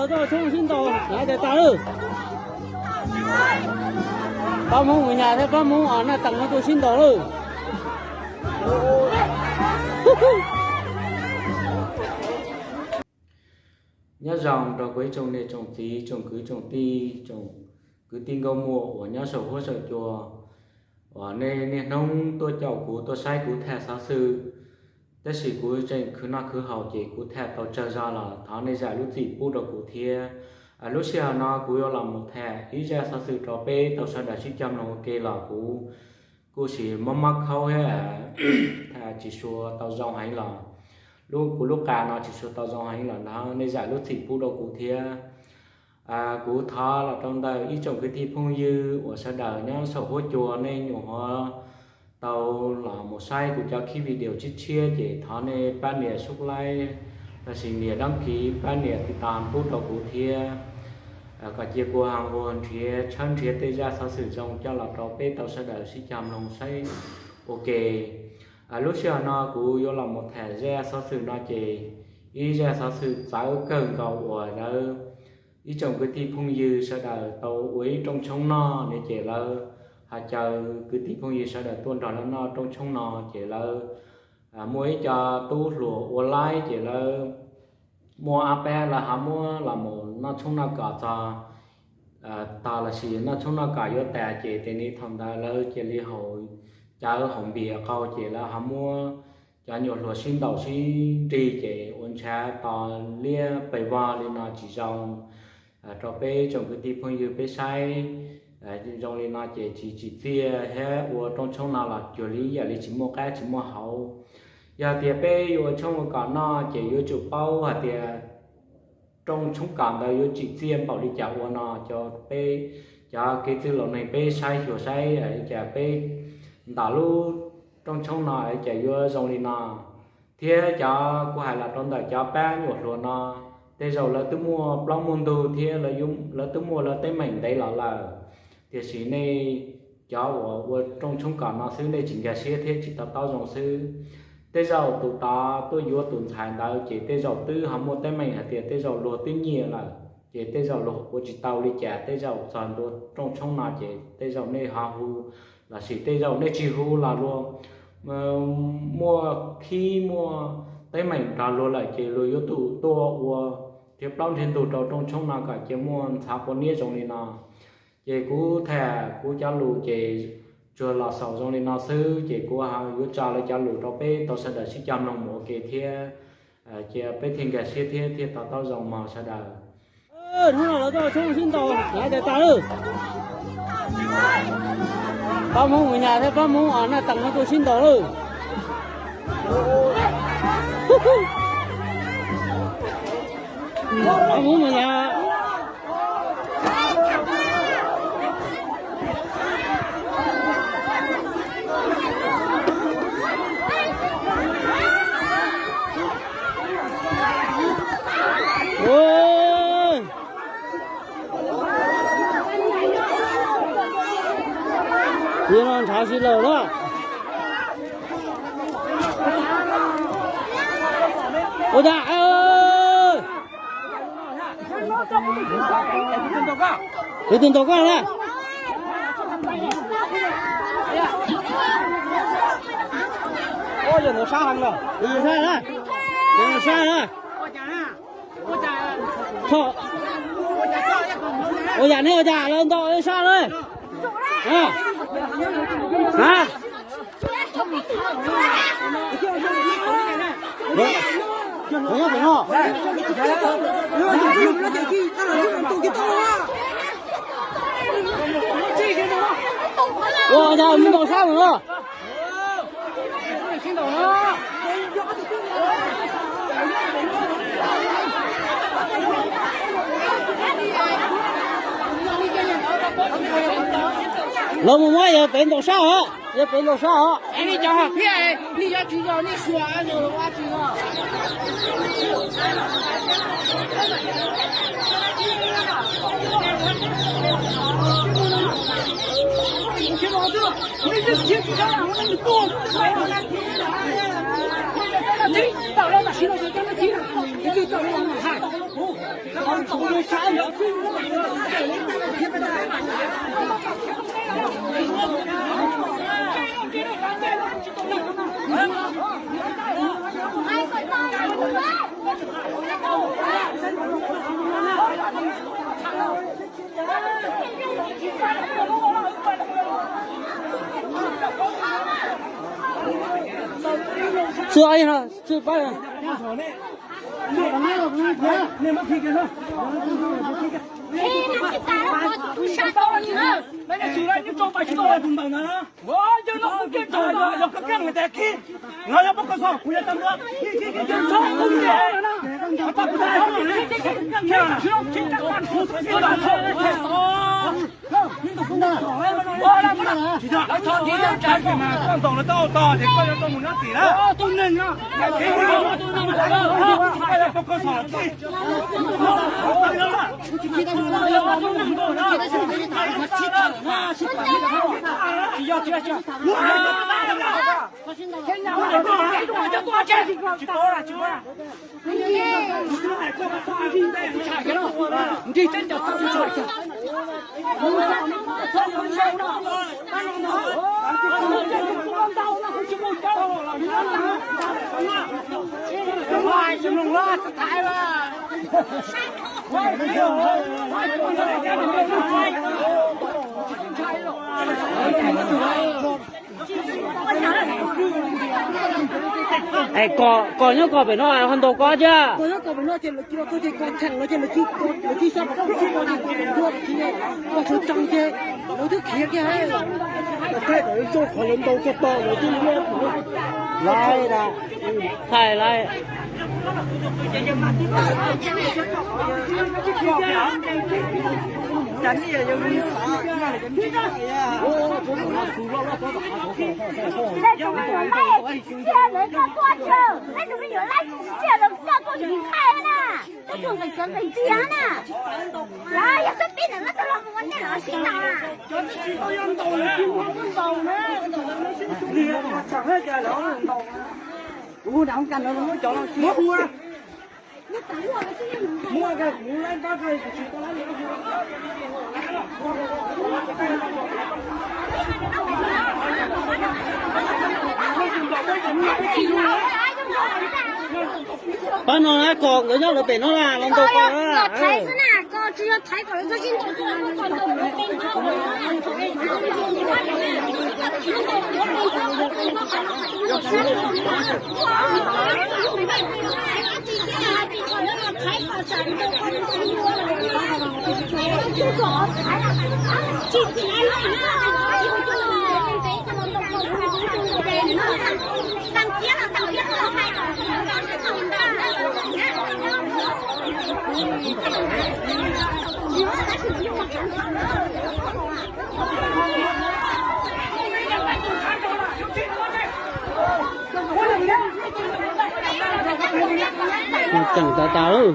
Tshoob sib ntaus hais tias tas lawm. Pab Hmoob Mus Nyas thiab pab Hmoob Naj Teem no tuaj sib ntaus lawm. Nyob zoo rau kuv ib tsoom niam tsoom txiv, tsoom kwv tsoom tij, tsoom kwv tij nkauj muam uas nyob saum huab saum cua, uas nej niaj hnub tuaj caum kuv tuaj saib kuv tham xov xwm, tab sis kuv tseem khwv noj khwv haus ces kuv tham tau tsawg zog los thov nej zam lub txim pub rau kuv thiab. Lub sij hawm no kuv yuav los mus tham ib zaj xov xwm rau peb tau sawv daws sib cog mloog ua ke los kuv kuj sis mob mob khaub thiab, tham tsis suav tau zoo heev los, lub kuv lub qa no tsis suav tau zoo heev los no nej zam lub txim pub rau kuv thiab. Kuv thov los rau ntawm ib tsoom kwv tij phooj ywg uas sawv daws nyob saum huab cua nej nyuam qhuav tau los mus saib kuv cov khib video tshiab tshiab ces thov nej pab nias subscribe lossis nias đăng ký, pab nias tiv tas pub rau kuv thiab, kom cia kuv ho ua nrhiav tshawb nrhiav tej zaj xov xwm zoo coj los rau peb tau sawv daws sib cog mloog saib ua ke. Lub sij hawm no kuv yuav los mus tham zaj xov xwm no ces ib zaj xov xwm txawv kawg nkaus uas lawv ib tsoom kwv tij phooj ywg sawv daws tau ua ib rooj tshoob noj ne ces lawv ho caw kwv tij phooj ywg sawv daws tuaj nrog lawv noj rooj tshoob no ces lawv muaj ib co tub hluas ua laib ces lawv muaj ob peb lawv ho muab los mus noj tshoob noj kos txog tog lossis noj tshoob noj kos yuav tas ces tes ni thaum ntawd lawv cia li haus cawv haus npias qau ces lawv ho muab cov nyuam hluas sib ntaus sib nrig ces ua ntshav to liab pes vog li no tsis zoo rau peb tsoom kwv tij phooj ywg peb saib zoo li no ces tsis tsim txiaj thiab ua rooj tshoob no los cuag li ib yam li tsis muaj qab tsis muaj hauv. Yog tias peb yuav ua tshoob ua kos noj ces yuav tsum paub hais tias rooj tshoob kos ntawd yuav tsim txiaj npaum li cas ua no cov peb cov kev txwj laus neeg peb saib xyuas saib cas peb ntam lub rooj tshoob no cas yuav zoo li no. Thiab cov kuv hais los rau ntawm cov pab nyuam hluas no, tej zaum lawv twb muaj plaub muaj ntug thiab lawv twb muaj lawv teeb meem ntev los lawm, tiam sis nej cov uas ua rooj tshoob kos no xwb nej tsis nkag siab thiab tsis to taub zoo xwb. Tej zaum tus tod tuaj yuav tus ntxhais ntawd ces tej zaum twb ho muaj teeb meem hais tias tej zaum luag twb nyiam lawm, ces tej zaum luag ua tsis tau li cas, tej zaum txog ntua rooj tshoob no ces tej zaum nej ho hu lossis tej zaum nej tsis hu los luag muaj khib muaj teeb meem nrog luag lawm ces luag yuav tsum tuaj ua nrhiav plaub nrhiav ntug rau rooj tshoob no kom cia muaj ntxhov quav niab zoo li no. Ces kuv tham kuv cov lus ces tsuas los xaus zoo li no xwb ces kuv yuav tso lawv cov lus rau peb tau sawv daws sib cog mloog mus ua ke thiab, cia peb thiaj nkag siab thiab thiaj to taub zoo mog sawv daws. Hnub no lawv tuaj tshoob sib ntaus hais tias tas lawm. Pab Hmoob Mus Nyas thiab pab Hmoob Naj Teem no tuaj sib ntaus lawm. Pab Hmoob Mus Nyas. Li no ntshav si lawm na. Ua cas? Kwv tij ntaus koj na. Sab na, sab na. Ua cas ne, ua cas lawv ntaus sab na? Ua cas mus ntaus sab lawm no? Lawv mus muab yawg pem ntaus sab os, yawg pem ntaus sab os. Es koj nyob koj pem no ho ntaus koj thiab. Lawv twb khiav kiag, lawv ntau koj to, lawv twb thaij lawm. Tej tus me nyuam laib tsis txiaj, lawv coj tuaj tsis thaij na. Tej tus nqis cov nqis tiag na. Yog xab pib ntawm no tau los mus ua ntej los sib ntaus na. Pab no na, kom nkawd nyob lawv pem no na, los ntaus kom na. Tseem tas tas lawm.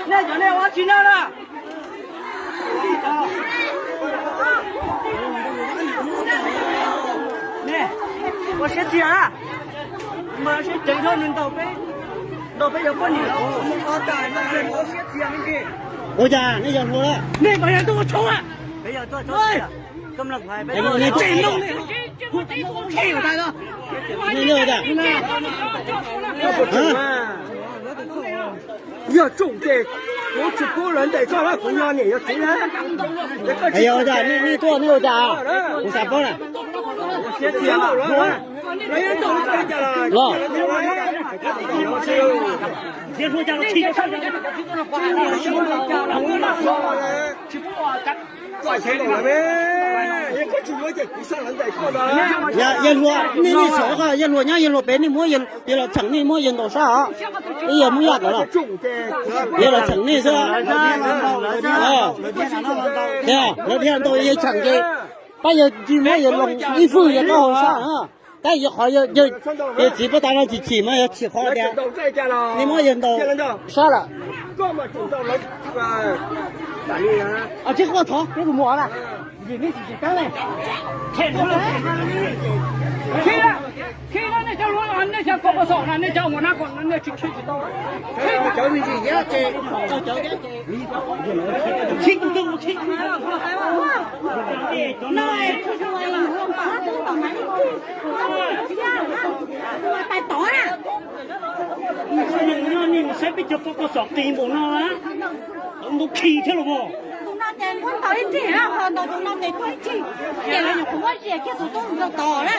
Nej cov nej ua tsis noj na. Nej ua siab txias, mas sib ceev nrho nws ntaus peb, ntaus peb cov poj niam los ua siab txias me ntsis. Ua cas nej yog hluas? Nej mas yog tuaj ua tshoob a. Yog tsoom ces kuv tsis pub lawv ntes koj na, kuv yog niam yog txiv na. Yog ua cas nej tuaj nej ua cas? Kuv xav paub na. Los. Yog, yog hluas, nej, nej xyov, yog hluas nyob yog hluas pem nej muab yawg los txheem nej muab yawg ntaus sab os. Ib yam muab yaj tod los. Yawg los txheem nej xwb. Thiab lawv thiaj ntaus yawg txheem ces Pab yawg tsis muab yawg loos ib fwj yawg taub hau sab na. Tab yawg qhov yawg txiv pab tas no chim chim mas yog chim qhov tias nej muab yawg ntaus sab lawm. Tsis quaj thov peb tus muam na. Khij nej cov hluas, nej cov poj koob xom na, nej cov ua nab ko nej tsis khij tsis tau. Khij tus twg mus khij. Tais tod na. Mus saib peb cov poj koob xom qis npaum no na. Ntau khi thiab los mas. Tus no ces muab ntaus ib tsig na, ho ntaus tus no ces tuag ib tsig. Ces lawv nyuam qhuav muab zias kiag tus tub mus rau tod na.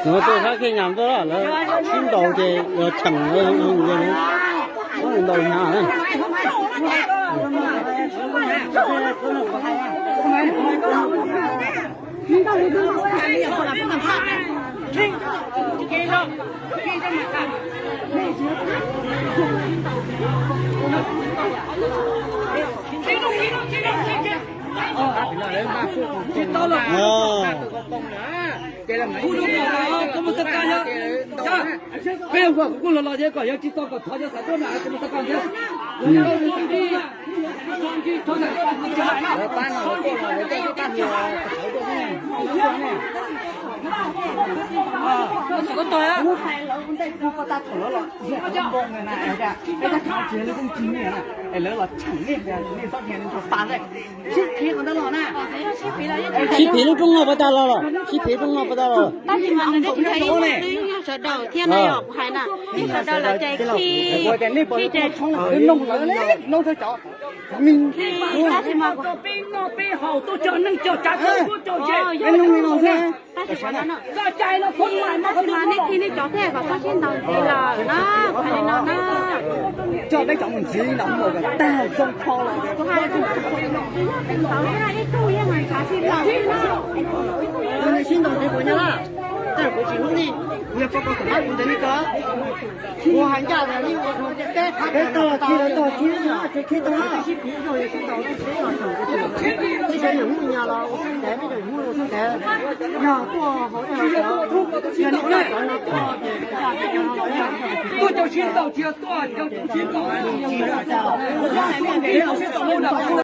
Tus no tuaj sab khej nyam tuaj lawm, sib ntaus ces yog cheem ntaus hnyav. Peb ua kuv kuj los los ces kom yog tsis tau kom thov cov xav tuaj na, kuv mus tau koj ntxiv. Sib phiv lub roob no puas tag los los? Sib phiv lub roob no puas tag los? Sawv daws thiab no yog kuv hais na, sawv daws los ces khi, khi ces tab sis mas kuv, tab sis mas nej khi nej cov thiaj kom txhob sib ntaus ntxiv lawm na, kuv hais li no na. Coj peb cov mus ntxiv los mus kom tag zoo kho los. Kuv hais ib tug yeej hais tsis ntaus na. Nej sib ntaus ntxiv kuv nyob lawm, tab sis kuv tsis hlub nej, kuv yog poj koob xom na kuv ntxiv nej ko. Kuv hais ncaj tias nej ua rau tej teb qhab teb tog tsis tau na, nej cov niam hnub nyas los ua xwb ntev, nej cov niam hnub ua xwb ntev, yog tuaj hauv tej los yog nej cov no tuaj ces tuaj cov sib ntaus tsis yog tuaj cov sib ntaus.